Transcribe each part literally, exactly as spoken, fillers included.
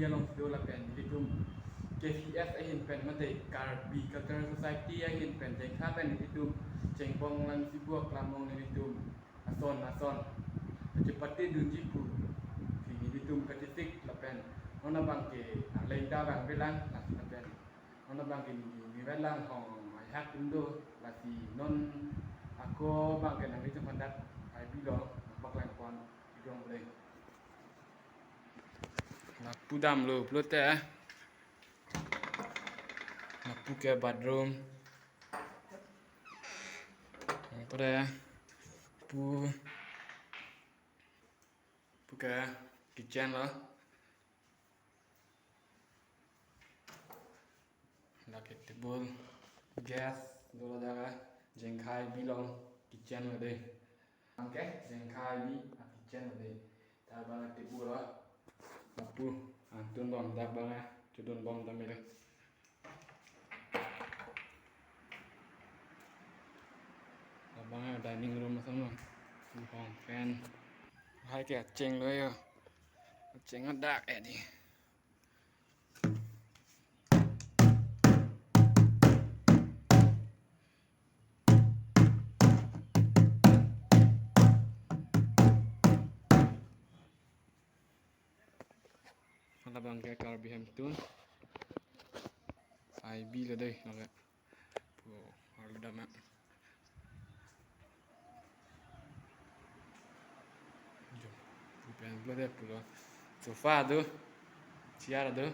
Along kedo lapen nelitum K C S ahin pen mate Karbi Cultural Society ahin pen Jengkha pen nelitum chengbong lang sibuk lamong nelitum ason ason kachepate dunji pu si nelitum kachesik lapen non abang ke arleng ta abang avelang, lapen non abang ke ni ni velang hong ai hak undo, lasi non ako abang ke nangli chongpandak ai bilo paklang pon idong boleh. Lapu damlo pulote, lapu ke bathroom. Lapu de pu, pu ke kitchen lo. Lake table, gas, dolo jaga, Jengkha bilong kitchen lo de. Anke Jengkha bi a kitchen lo de. Ta abang table lo. Lapu angtun bom dak abang a, chudun bom ta mele. Abang a dining room asam lo. Hong fan. Hai ke acheng lo yo. Acheng adak eh di. Hala abang ke Karbi Hemtun. Ai bi lo dei, oke. Pu, arlo dam a. Jo, pu pen pulote pulo. Sofa do, chair do,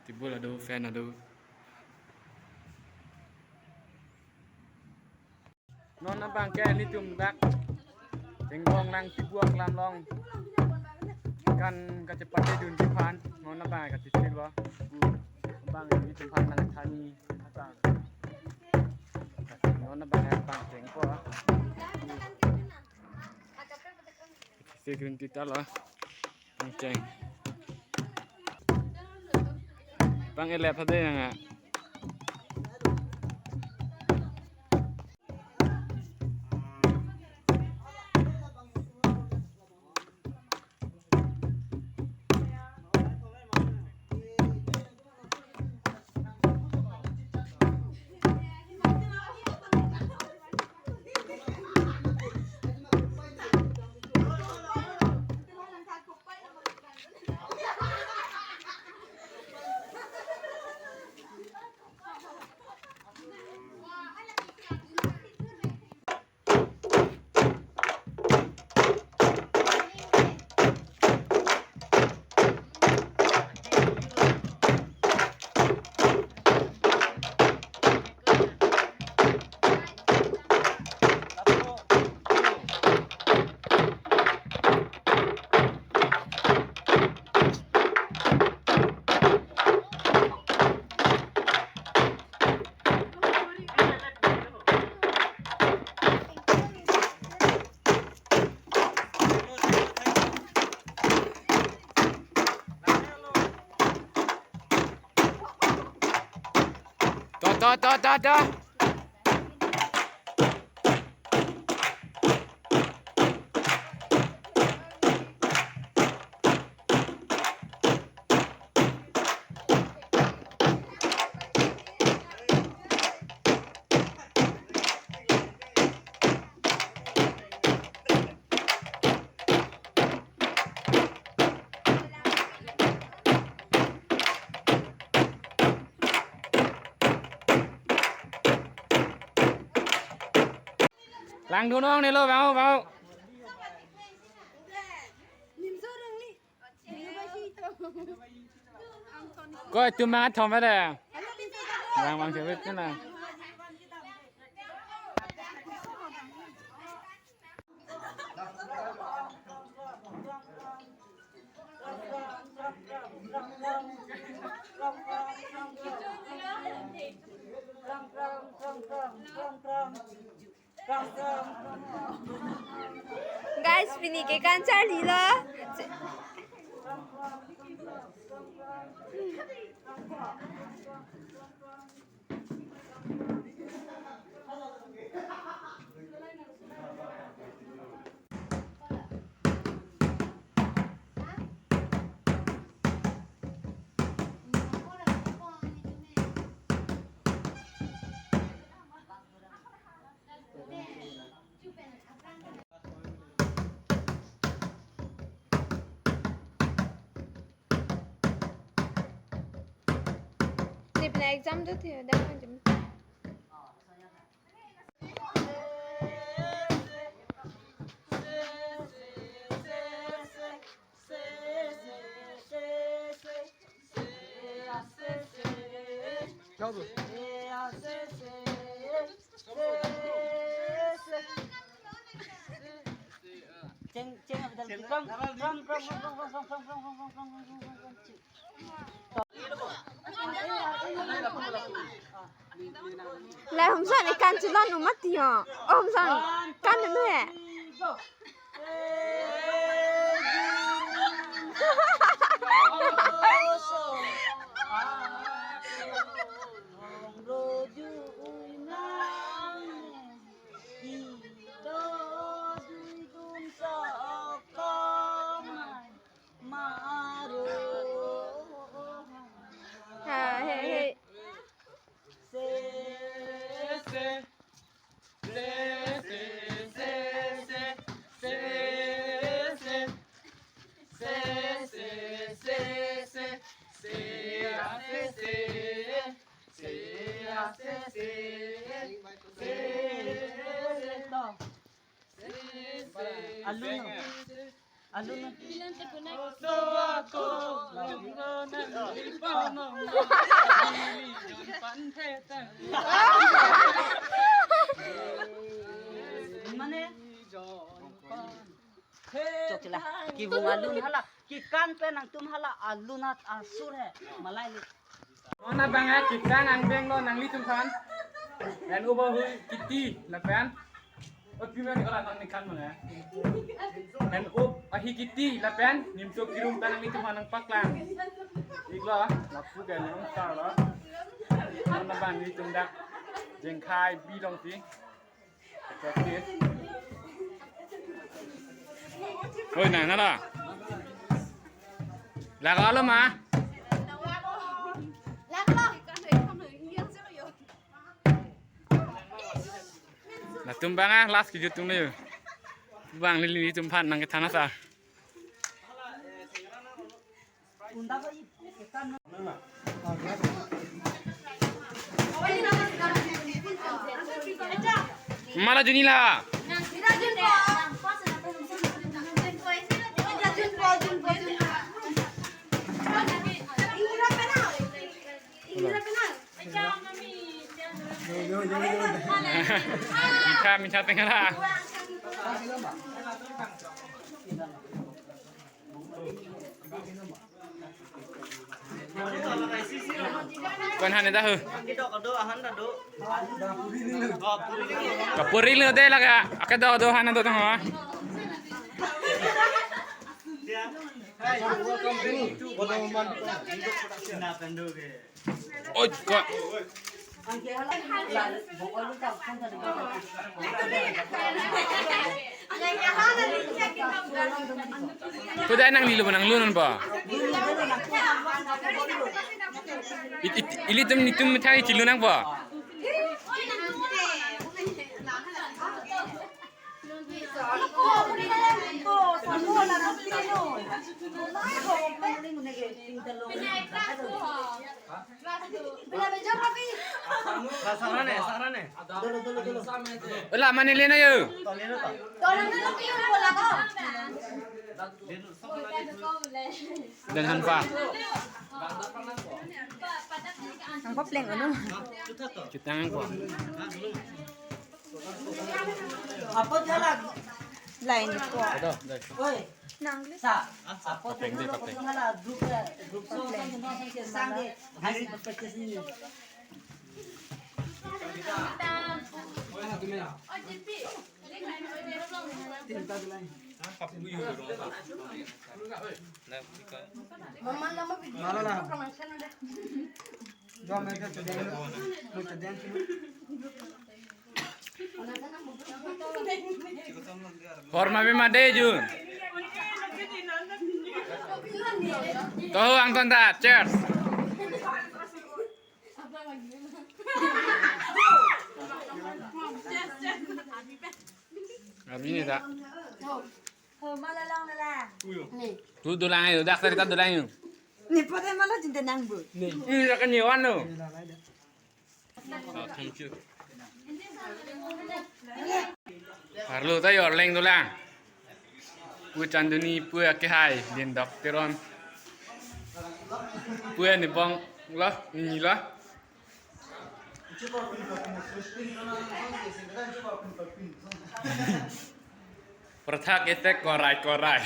table do, fan do. Non abang ke nelitum dak chengbong lang sibuk lamlong kan kachepate dunji aphan non abang kachesik lo. Abang nelitum aphan nangthani atang. Non abang abang chengpo. Security ta lo. Abang cheng. Abang elep hade yang a. To, to, to, to, to. Langdun ong nelo, bang o, bang o. Koi, tum bang athom ada. Bang, bang, sebut kan. Guys, pini ke kan charlilo. Exam tu thi, dak exam. Cheng, cheng, cheng. Lahai homson ekan chelon u mati ho. O homson, kan dun he. Ha, he, he. Alun no. Alun no. Mane. Chokche la. Kevung alun hala. Kekan pen nangtum hala alun at asur he. Malai li. Non abang ke kekan angbeng lo nanglitumphan. Hen-up ahui kiti lapen. O pimen ko la nang nikan mana. Hen-up ahui kiti lapen nimso kirum pen nanglitumphan nangpaklang. Iklo, lapu ke nang sar lo. Non abang nelitum dak jengkhai bi longsi. Oi, na, na la. Laga lo ma. Latum abang ah, last kejut atum le. Abang lili atum aphan nangkethan asa. Mala juni la. Mitha, mitha tengah la. Ko-an han dah? Kapuri lo de laga. Ake do do han do tong. Oi, ko. Ko dai nangli lo, nanglo non ba. It, it, ilitum nitum methang ichilo nang ba. Sarane, sarane. Ola mane lena yo. Dan hanpa. Ang papleng ano? Chutang ko. Apa jalan? Lain ko. Ado, dai. Oi. Nangli. Sa. Apa peng de, apa peng. Hala group, group so, so, so, so, sangge. Hari practice ni. Mama lama video. Mala na. Horma bima de ju. Toho angton ta, cheers. Abini ta. Horma lalang lalang. Tu dolang ayo, dak tadi ta dolang ayo. Ni pada malah cinta nang bu. Ni. Ini akan nyawa no. Thank you. Arlo ta arleng dolang. Pu Chanduni pu akehai din doktor on. Pu anebong lo, ni lo. Perthak etek korai korai.